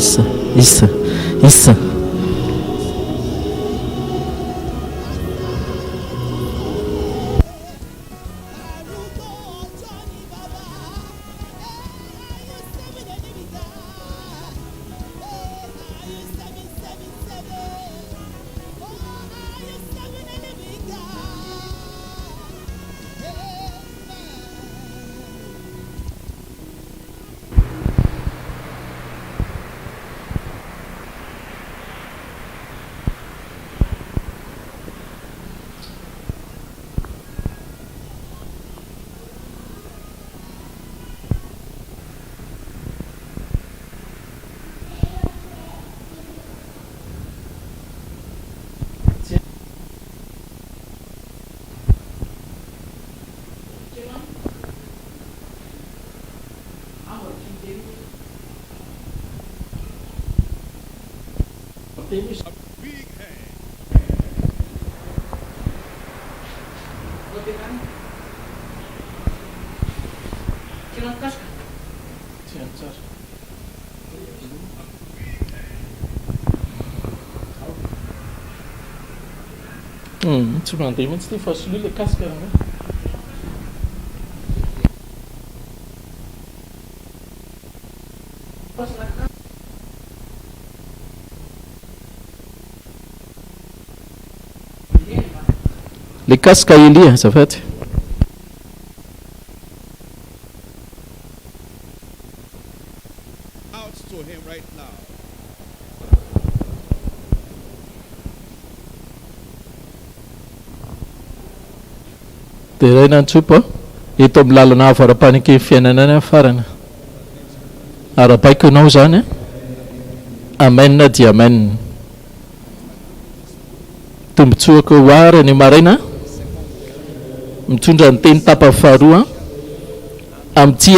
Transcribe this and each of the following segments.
Isa, isa, isa. Tsy mandeha mihitsy ity fa soloy le casque rangahy. Le casque Elie azafady. Out to him right now. Deraina ny Tompo a! Eto amin'ny lalana avo ara-paneken'ny fiainana any farany. Arabaiko ianao izany a! Amen dia amen. Tombotsoako ho ahy ary anio maraina mitondra ny teny tapany faharoa amin'ity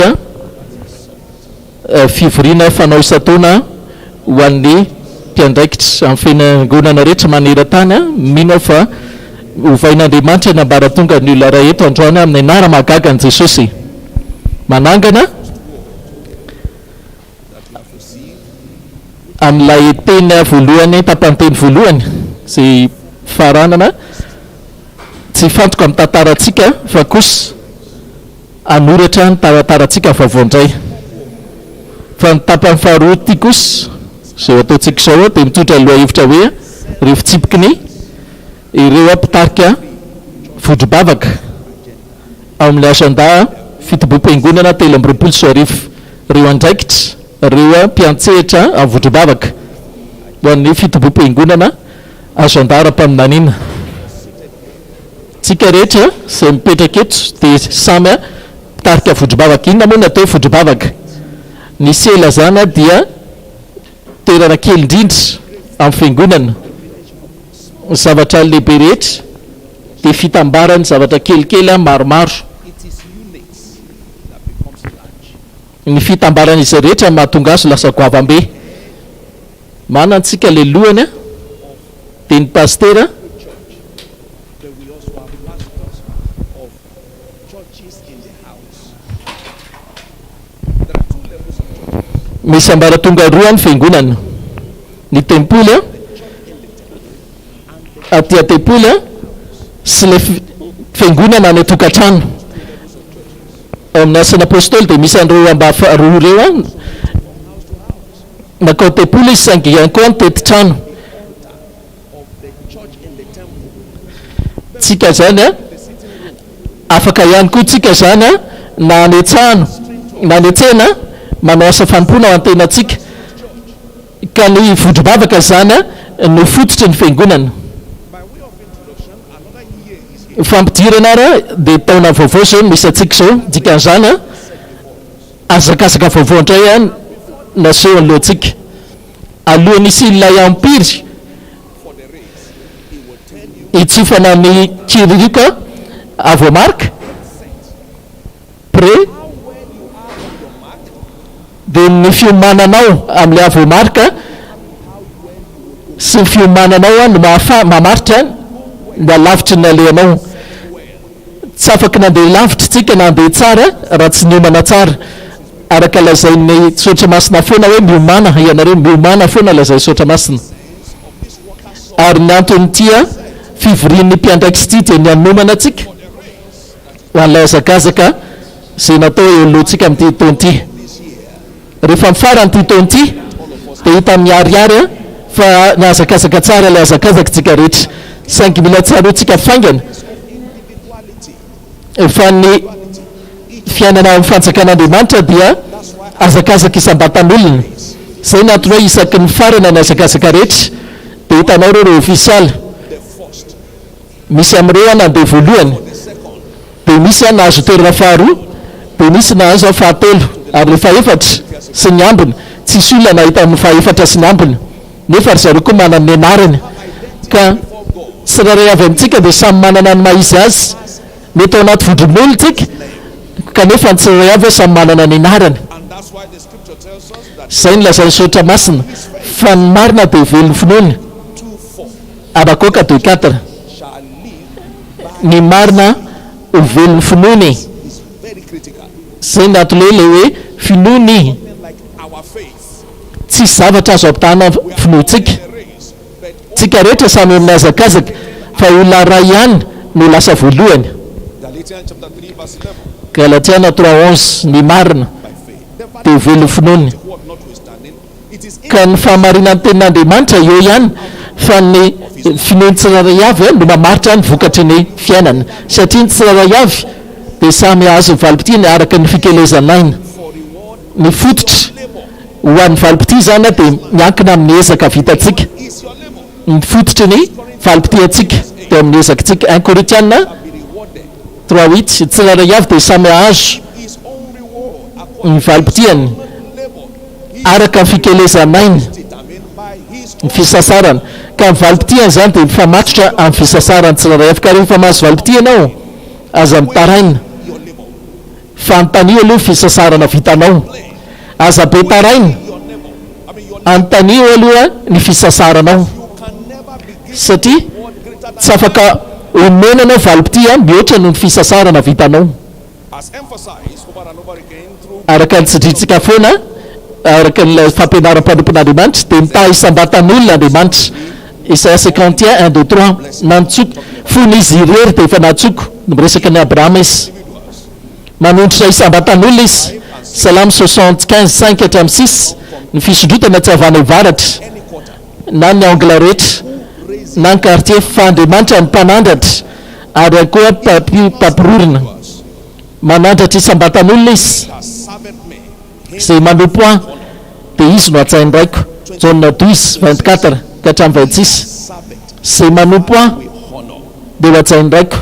fivoriana fanao isan-taona ho an'ny mpiandraikitra amin'ny fiangonana rehetra maneran-tany. Mino aho fa hovain'Andriamanitra ny ambaratongan'ny olona iray eto androany amin'ny anara-mahagagan'i Jesosy. Manangana amin'ilay teny voalohany, tapany teny voalohany izay faranana, tsy hifantoka amin'ny tantarantsika fa kosa hanoratra ny tantarantsika vaovao indray. Fa ny tapany faharoa ity kosa, izay ho ataontsika izao, dia mitondra ny lohahevitra hoe ireo fitsipiky ny ireo mpitarika vondrom-bavaka ao amin'ny agenda fitoboam-piangonana 2023, ireo andraikitra, ireo mpiantsehatra amin'ny vondrom-bavaka ho an'ny fitoboam-piangonana agenda ara-paminaniana. Tsika rehetra izay mipetraka eto dia samy mpitarika vondrom-bavaka. Inona moa ny atao hoe vondrom-bavaka? Ny sela izany dia toerana kely indrindra amin'ny fiangonana. Ny zavatra lehibe rehetra dia fitambaran'ny zavatra kelikely maromaro. Ny fitambaran'izay rehetra no mahatonga azy lasa goavam-be. Manana antsika ilay lohany dia ny pasitera. Misy ambaratonga roa ny fiangonana. Ny tempoly aty an-tempoly sy ilay fiangonana any an-tokantrano. Ao amin'ny Asan'ny Apostoly dia misy an'ireo ambafa roa ireo an. Nankao tempoly izy saingy ihany koa nitety trano. Tsika izany an, afaka ihany koa tsika izany an, na any an-trano na any an-tsena manao asa fanompoana ho an'ny tenantsika. Ka ny vondrom-bavaka izany no fototry ny fiangonana. Fampidirana ary dia taona vaovao izao no misy antsika izao, dikan'izany hazakazaka vaovao indray naseho anoloantsika. Alohan'ny hisian'ilay ampiry hitsofana ny kiririoka avoamarika, Pre, dia ny fiomananao amin'ilay avoamarika sy ny fiomananao no mahafa, mamaritra ny halavitry ny alehanao. Tsy afaky nandeha lavitra isika na handeha tsara raha tsy niomana tsara. Araka lazain'ny Soratra Masina foana hoe miomàna ianareo, miomàna foana lazain'ny Soratra Masina. Ary ny anton'ity fivorian'ny mpiandraikitra ity dia ny hanomana antsika. Ho an'ilay hazakazaka izay natao eo anoloantsika amin'ity taona ity. Rehefa mifarana ity taona ity dia hita miharihary fa nihazakazaka tsara ilay hazakazaka isika rehetra. Saingy mila tsaroantsika faingana fa ny fiainana ao amin'ny fanjakan'Andriamanitra dia hazakazaka isam-batan'olona. Izay no antony hoe isaky ny mifarana ny hazakazaka rehetra dia hitanao ireo ireo ofisialy. Misy amin'ireo aho nandeha voalohany, dia misy aho nahazo toerana faharoa, dia nisy nahazo aho fahatelo, ary ilay fahefatra sy ny ambiny, tsisy olona nahita ny fahefatra sy ny ambiny, nefa ry zareo koa manana ny anarany. Ka tsirairay avy amintsika dia samy manana ny maha izy azy, mety ao anaty vondron'olona tsika, kanefa ny tsirairay avy samy manana ny anarany. Izay no lazain'ny Soratra Masina, fa ny marina dia velon'ny finoany. Habakoka deux quatre. Ny marina ho velon'ny finoany e. Zay ny antony hoe ilay hoe finoany. Tsisy zavatra azo ampitahana finoantsika. Tsika rehetra samy eo amin'ny hazakazaka fa olona iray ihany no lasa voalohany. Galatiana trois 11 Ny marina dia ho velon'ny finoany. Ka ny fahamarinan'ny tenin'Andriamanitra eo ihany fa ny finoan'ny tsirairay avy no mamaritra ny vokatry ny fiainana satria ny tsirairay avy dia samy hahazo ny valim-pitiany araka ny fikelezan'aina. Ny fototra ho an'ny valim-pitia izany dia miankina amin'ny ezaka vitantsika. Ny fototry ny valim-pitiantsika dia amin'ny ezakitsika. Un Korintiana 3 8 Ny tsirairay avy dia samy hahazo ny valim-pitiany. Araka ny fikelezan'aina, ny fisasarana. Ka ny valim-pitiana izany dia mifamatotra amin'ny fisasaran'ny tsirairay avy. Ka rehefa mahazo valim-pitia ianao, aza mitaraina, fa anontanio aloha ny fisasarana vitanao. Aza be taraina, anontanio aloha ny fisasaranao. Satria tsy afaka omena anao valim-pitia mihoatra noho ny fisasarana vitanao. Araka ny tsindrintsika foana, araka ny fampianaran'ny mpanompon'Andriamanitra, dia mitaha isam-batan'olona Andriamanitra. Isaia 51, un, deux, trois, Nantsoko, fony izy irery dia efa nantsoko, miresaka an'i Abrahama izy. Manondrotra isam-batan'olona izy. Salamo 75, cinq hatramin'ny six, Ny fisondrotana tsy avy any avaratra, na ny angle rehetra, na ny quartier, fa Andriamanitra no mpanandratra, ary ihany koa mpampirorona. Manandratra isam-batan'olona izy. Izay manompo Ahy, dia izy no hatsain'ny Raiko. Jaona 12, 24 ka hatramin'ny 26. Izay manompo Ahy, dia ho hatsain'ny Raiko.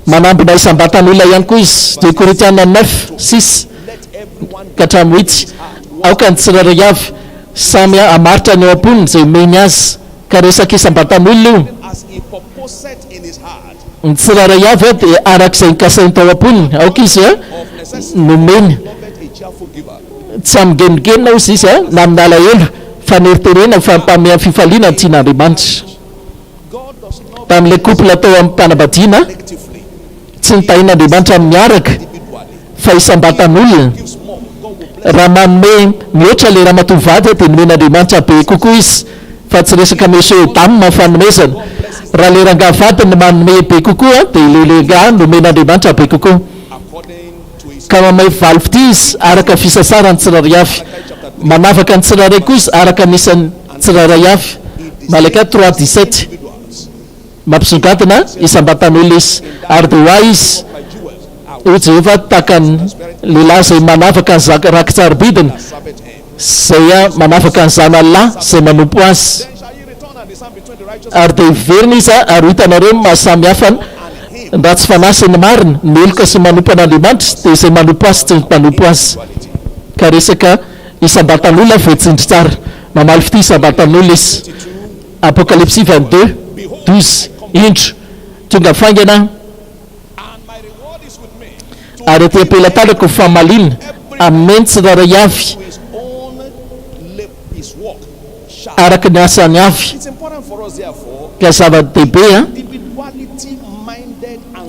Manambina isam-batan'olona ihany koa izy. 2 Korintiana 9, 6 ka hatramin'ny 8. Aoka ny tsirairay avy samy hamaritra ny ao am-pony izay omeny azy. Ka resaka isam-batan'olona io. Ny tsirairay avy dia araka izay nokasainy tao am-pony. Aoka izy nomeny. Tsy amin-genongenona hozy izy na amin'alahelo, fa neriterena ho fampamehany fifaliana ny tian'Andriamanitra. Tamin'ilay couple tao am-panambadiana, tsy nitahian'Andriamanitra ny miaraka fa isam-batan'olona. Raha manome mihoatra ilay ramatoa vady dia nomen'Andriamanitra be kokoa izy fa tsy resaka monsieur et dame ny fanomezana. Raha ilay rangahy vadiny no manome be kokoa, dia ilay lehilahy nomen'Andriamanitra be kokoa. Ka mamay valy fitia izy araka ny fisasaran'ny tsirairay avy. Manavaka ny tsirairay koa izy araka ny isan'ny tsirairay avy. Malaka 3, 17. Mampisongadina isam-batan'olona izy. Ary dia ho ahy izy, hoy Jehovah, tahaka ny lehilahy izay manavaka ny raki-tsarobidiny, izay manafaka ny zanany lahy izay manompo azy. Ary dia hiverina izy ary ho hitanareo ny maha samy hafa ny ratsy fanahy sy ny marina, ny meloka sy ny manompo an'Andriamanitra, dia izay manompo azy sy tsy manompo azy. Ka resaka isam-batan'olona voatsindry tsara. Mamaly fitia isam-batan'olona izy. Apokalypsy 22, 12, Indro, tonga faingana Aho. Ary aty am-pelatanako ny famaliana amin'ny ny tsirairay avy araka ny asany avy. Ka zava-dehibe an,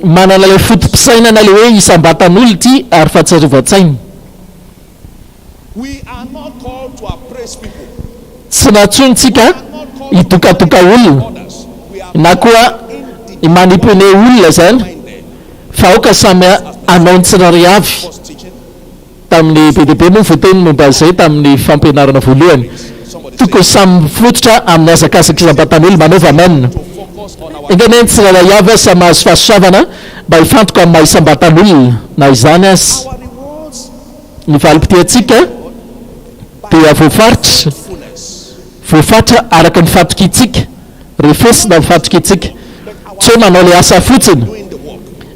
manana ilay foto-pisainana ilay hoe isam-batan'olona ity ary fahatsiarovan-tsaina. Tsy nantsointsika hidokadoka olona na koa hi-manipuler olona izany fa aoka samy hanao ny tsirairay avy. Tamin'ny be dia be moa voateny momba izay tamin'ny fampianarana voalohany. Tokony samy mifototra amin'ny hazakazaka isam-batan'olona. Manaova amen. Enga anie ny tsirairay avy samy hahazo fahasoavana mba hifantoka amin'ny maha isam-batan'olona na izany aza. Ny valim-pitiantsika dia voafaritra, voafatra araka ny fatokiantsika, refesina ny fatokiantsika. Tsy hoe manao ilay asa fotsiny,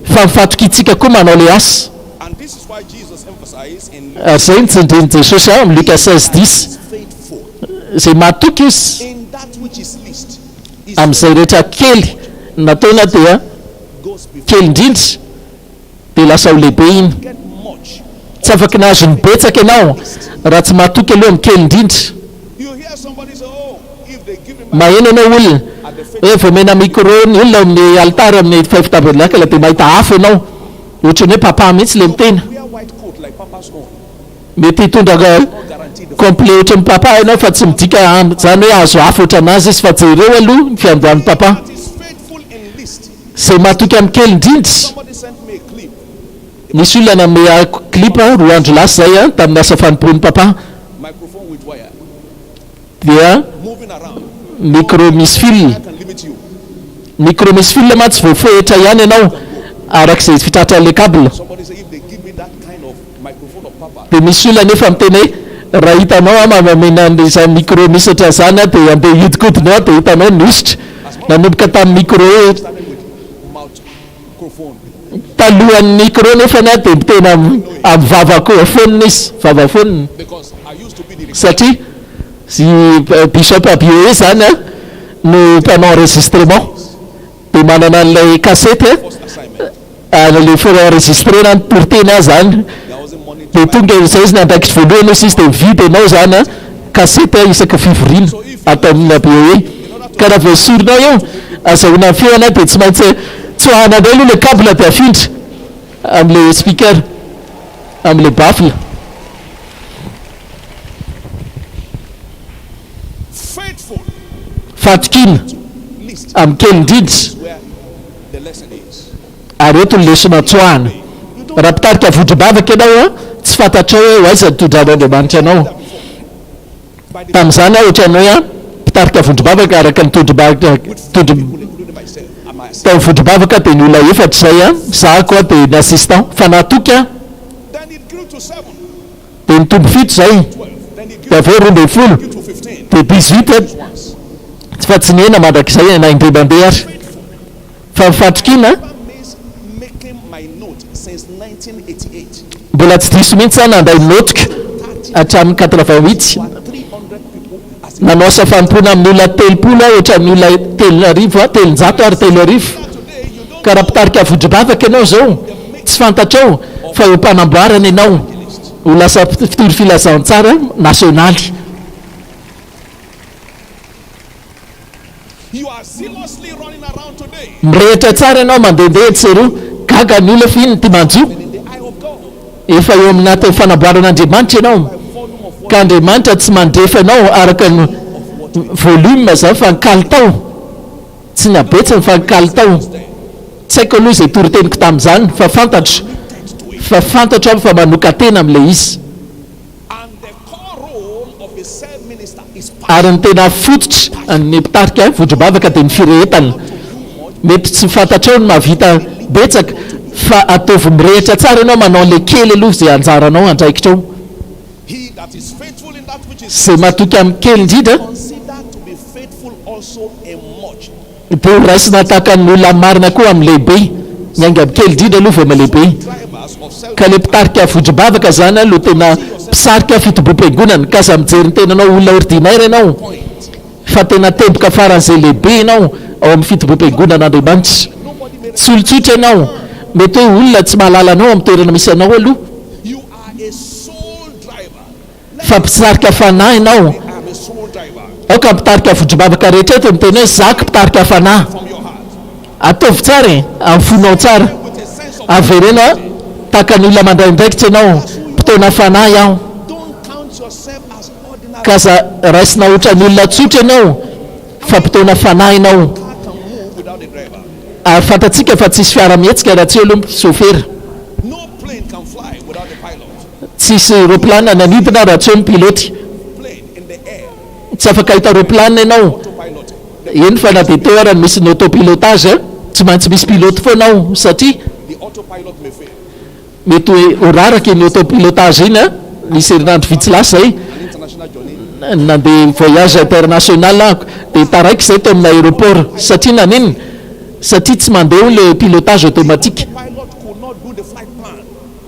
fa ny fatokiantsika koa manao ilay asa. Ary izay no tsindrin'i Jesosy ao amin'ny Luka 16, 10, Izay matoky izy amin'izay rehetra kely nataony dia kely indrindra, dia lasa ho lehibe iny. Tsy afaky nahazo ny betsaka ianao raha tsy mahatoky aloha ny kely indrindra. Maheno ianao olona hoe vao omena micro ny olona ao amin'ny alitara amin'ny Five Tabernacle dia mahita afo ianao. Ohatran'ny hoe papa mihitsy ilay miteny. Mety hitondra complet ohatran'ny papa ianao fa tsy midika izany hoe hahazo afo ohatran'azy izy fa jereo aloha ny fiandohan'ny papa. Izay matoky amin'ny kely indrindra. Nisy olona nanome ahy clip roa andro lasa izay tamin'ny asa fanompoan'i Papa. Dia micro misy fil. Micro misy fil mantsy voafehitra ihany ianao araka izay fitratran'ilay cable. Dia misy olona anefa miteny hoe raha hitanao aho mameno an'izany micro misy ohatran'izany aho dia andeha hiodikodina eo aho dia hitanao ny hosotra. Nanomboka tamin'ny micro talohan'ny micro nefany aho dia miteny amin'ny vava koa fonina izy, vava fonina. Satria i Bishop Abioe izany no mpanao enregistrement. Dia manana an'ilay kasety a, ilay for enregistrena ny toriteny azy zany. Dia tonga izay izy ny andraikitry voalohany hozy izy dia mividy ianao zany a kasety a isaky ny fivoriana ato amin'ny ABOE. Ka raha vao esorinao eo, azahoana ny feony a dia tsy maintsy tsoahana indray aloha ilay cable dia afindra amin'ilay speaker, amin'ilay baffle. Fahatokiana amin'ny kely indrindra, ary eto ny lesona tsoahana. Raha mpitarika vondrom-bavaka ianao, tsy fantatrao hoe ho aiza ny tondran'Andriamanitra anao. Tamin'izany aho ohatran'ny hoe mpitarika vondrom-bavaka araka ny tondrom-bavaka, tondrom, tao amin'ny vondrom-bavaka dia ny olona efatra izay, izaho koa dia ny assistant, fa nahatoky aho. Dia nitombo fito izay, dia avy eo 12, dia 18, fa tsy nihena mandrakizay na indray mandeha ary. Fa ny fahatokiana, mbola tsy diso mihitsy aho nandray notiko hatramin'ny 88, nanao asa fanompoana amin'ny olona 30 aho hatramin'ny olona 3000, 300 ary 3000. Ka raha mpitarika vondrom-bavaka ianao izao, tsy fantatrao fa eo am-panamboarana ianao ho lasa mpitory filazantsara nasionaly. Mirehitra tsara ianao mandehandeha etsy sy eroa, gaga ny olona fa inona ity manjo? Efa eo amin'ny fanamboaran'Andriamanitra ianao, ka Andriamanitra tsy mandrefy anao araka ny volume izany fa ny kalitao. Tsy ny habetsany fa ny kalitao. Tsy haiko aloha izay toriteniko tamin'izany fa fantatro fa fantatro aho fa manokan-tena amin'ilay izy. Ary ny tena fototry ny mpitarika vondrom-bavaka dia ny firehetana. Mety tsy fantatrao ny mahavita betsaka fa ataovy mirehitra tsara ianao manao an'ilay kely aloha izay anjaranao, andraikitrao. Izay matoky amin'ny kely indrindra dia ho raisina tahaka ny olona marina koa amin'ny lehibe. Miainga amin'ny kely indrindra aloha vao lehibe. Ka ilay mpitarika vondrom-bavaka izany no tena mpisarika fitoboam-piangonana. Ka aza mijery ny tenanao olona ordinaire ianao fa tena teboka faran'izay lehibe ianao ao amin'ny fitoboam-piangonan'Andriamanitra. Tsy olon-tsotra ianao. Mety hoe olona tsy mahalala anao amin'ny toerana misy anao aloha. Fa mpisarika fanahy ianao. Aoka mpitarika vondrom-bavaka rehetra eto miteny hoe zako mpitarika fanahy. Ataovy tsara e, amin'ny fonao tsara. Avereno a, tahaka ny olona mandray andraikitra ianao, mpitaona fanahy aho. Ka aza raisina ohatran'ny olona tsotra ianao, fa mpitaona fanahy ianao. Ary fantatsika fa tsisy fiara mihetsika raha tsy eo aloha ny sôfera. Tsisy roplanina nanidina raha tsy eo ny pilote. Tsy afaka hahita roplanina ianao. Eny fa na dia teo ara ny misy ny autopilotage, tsy maintsy misy pilote foana ao satria mety hoe ho raraka iny autopilotage iny. Nisy herinandro vitsy lasa izay, nandeha voyage international aho dia taraiky izay teo amin'ny aéroport. Satria naninona? Satria tsy mandeha hono ilay pilotage automatique.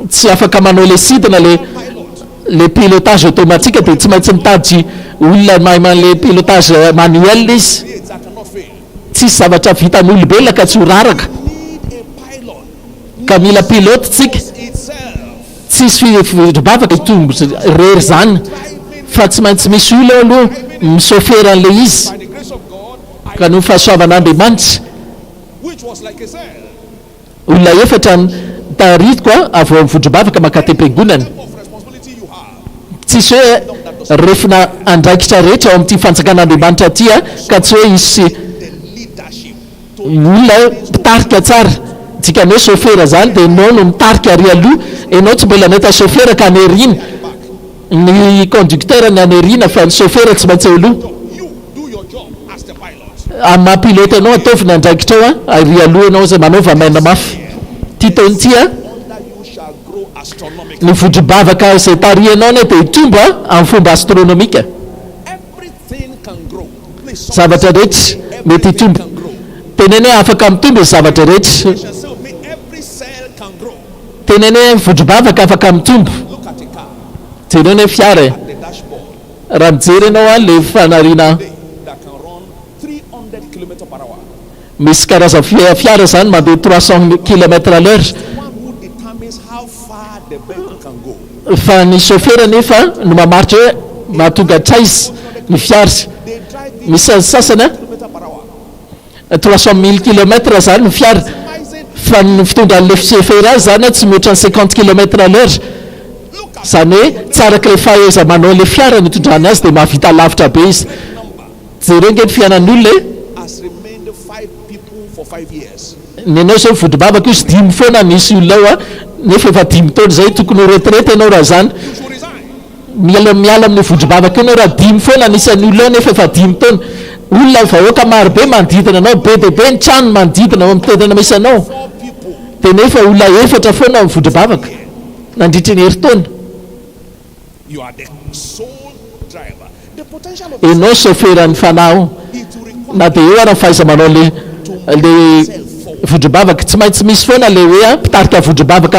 Tsy afaka manao ilay sidina ilay ilay pilotage automatique dia tsy maintsy mitady olona mahay man'ilay pilotage manuel izy. Tsisy zavatra vitan'olombelona ka tsy ho raraka. Ka mila pilote tsika. Tsisy vondrom-bavaka hitombo irery izany fa tsy maintsy misy olona eo aloha mi-chauffeur an'ilay izy. Ka noho ny fahasoavan'Andriamanitra, olona efatra no taritiko avy ao amin'ny vondrom-bavaka mankaty am-piangonana. Tsisy hoe refina andraikitra rehetra ao amin'ity fanjakan'Andriamanitra ity ka tsy hoe hisy olona mpitarika tsara. Dikany hoe chauffeur izany dia enao no mitarika ary aloha, enao tsy mbola nahita chauffeur ka any aoriana. Ny conducteur ny any aoriana fa ny chauffeur tsy maintsy eo aloha. Amin'ny maha pilote anao ataovy ny andraikitrao a, ary aloha ianao izay manaova maina mafy. Ity taona ity a, ny vondrom-bavaka izay tarihanao anie dia hitombo a, amin'ny fomba astronomika. Zavatra rehetra mety hitombo. Teneno hoe afaka mitombo ny zavatra rehetra. Teneno hoe vondrom-bavaka afaka mitombo. Jereo anie fiara e. Raha mijery ianao an le fanariana misy karazana fiara zany mandeha 300 kilomètre à l'heure fa ny chauffeur anefa no mamaritra hoe mahatonga hatraiza ny fiara. Misy sasany an 300 mille kilomètre zany ny fiara fa ny fitondran'le chauffeur azy zany tsy mihoatra ny 50 kilomètre à l'heure. Izany hoe tsy araka ilay fahaiza-manao ilay fiara no itondrany azy dia mahavita lavitra be izy. Jereo ange ny fiainan'ny olona e! Ny anao izao vondrom-bavaka io sy dimy foana nisy olona ao a, nefa efa dimy taona izay, tokony ho retraite ianao raha izany. Miala miala amin'io vondrom-bavaka io ianao raha dimy foana ny isan'ny olona ao nefa efa dimy taona. Olona vahoaka marobe manodidina anao, be dia be ny trano manodidina ao amin'ny toerana misy anao, dia nefa olona efatra foana ao amin'ny vondrom-bavaka. Nandritry ny herintaona. Enao saoferan'ny fanahy ao. Na dia eo ara ny fahaiza-manao le le vondrom-bavaka, tsy maintsy misy foana le hoe mpitarika vondrom-bavaka.